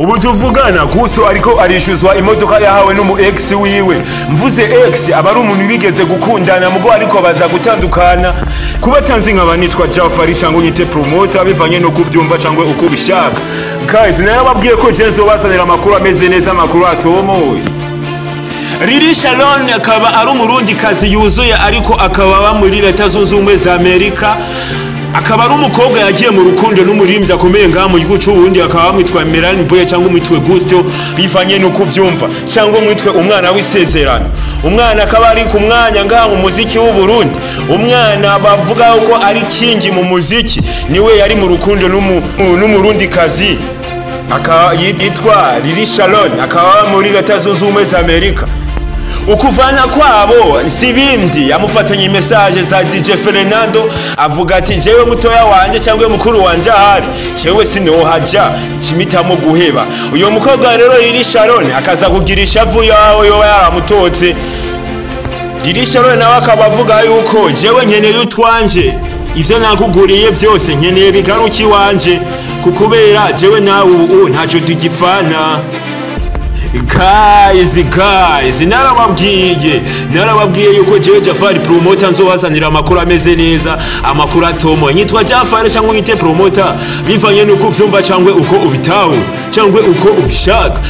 Ubu tuvugana Gusto ariko arishuzwa imodoka yahawe n'umu ex wiwe. Mvuze ex, aba ari umuntu bigeze gukundana mugo ariko baza gutandukana. Kubatanzi nkaba nitwa Jafari cyangwa unyite promoter, bivanye no kuvyumva cyangwa uko ubishaka. Guys, narababwiye ko je nzobazanira amakuru ameze neza, amakuru atomoye. Lili Sharon akaba ari umurundi kazi yuzuye, ariko akaba aba muri Leta Zunze Ubumwe za Amerika. Akaba ari umukobwa yagiye mu rukundo n'umuririmbyi akomeye ngaha mu gihugu c'Uburundi, akaba bamwitwa Melanie Boy cyangwa umwitwe Gusto, bivanye n'uko uvyumva, cyangwa umwitwe umwana w'isezerano. Umwana akaba ari ku mwanya ngaha mu muziki w'u Burundi, umwana bavuga ko ari kingi mu muziki, niwe yari mu rukundo n'umurundi kazi akaba yitwa Lili Sharon, akaba aba muri Leta Zunze Ubumwe za Amerika. Ukuvana kwabo si bindi, yamufatanye message za DJ Fernando, avuga ati: "Jewe mutoya wanje cyangwa mukuru wanje ahari, jewe sinohaja kimitamo guheba." Uyo mukobwa rero Lili Sharon akaza kugira ishavu yaho yoba yaramutotse. Lili Sharon nawe akaba avuga yuko: "Jewe nkeneye utwanje, ivyo nakuguriye byose nkeneye bigaruki iwanje, kukubera jewe nawe ubu ntaco tugipfana." Guys, narababwiye yuko jewe Jafari Promoter nzobazanira amakuru ameze neza, amakuru atomoye. Nyitwa Jafari cyangwa nyite promoter, bivanye nuko uvyumva cyangwa uko ubitaho cyangwa uko ubishaka.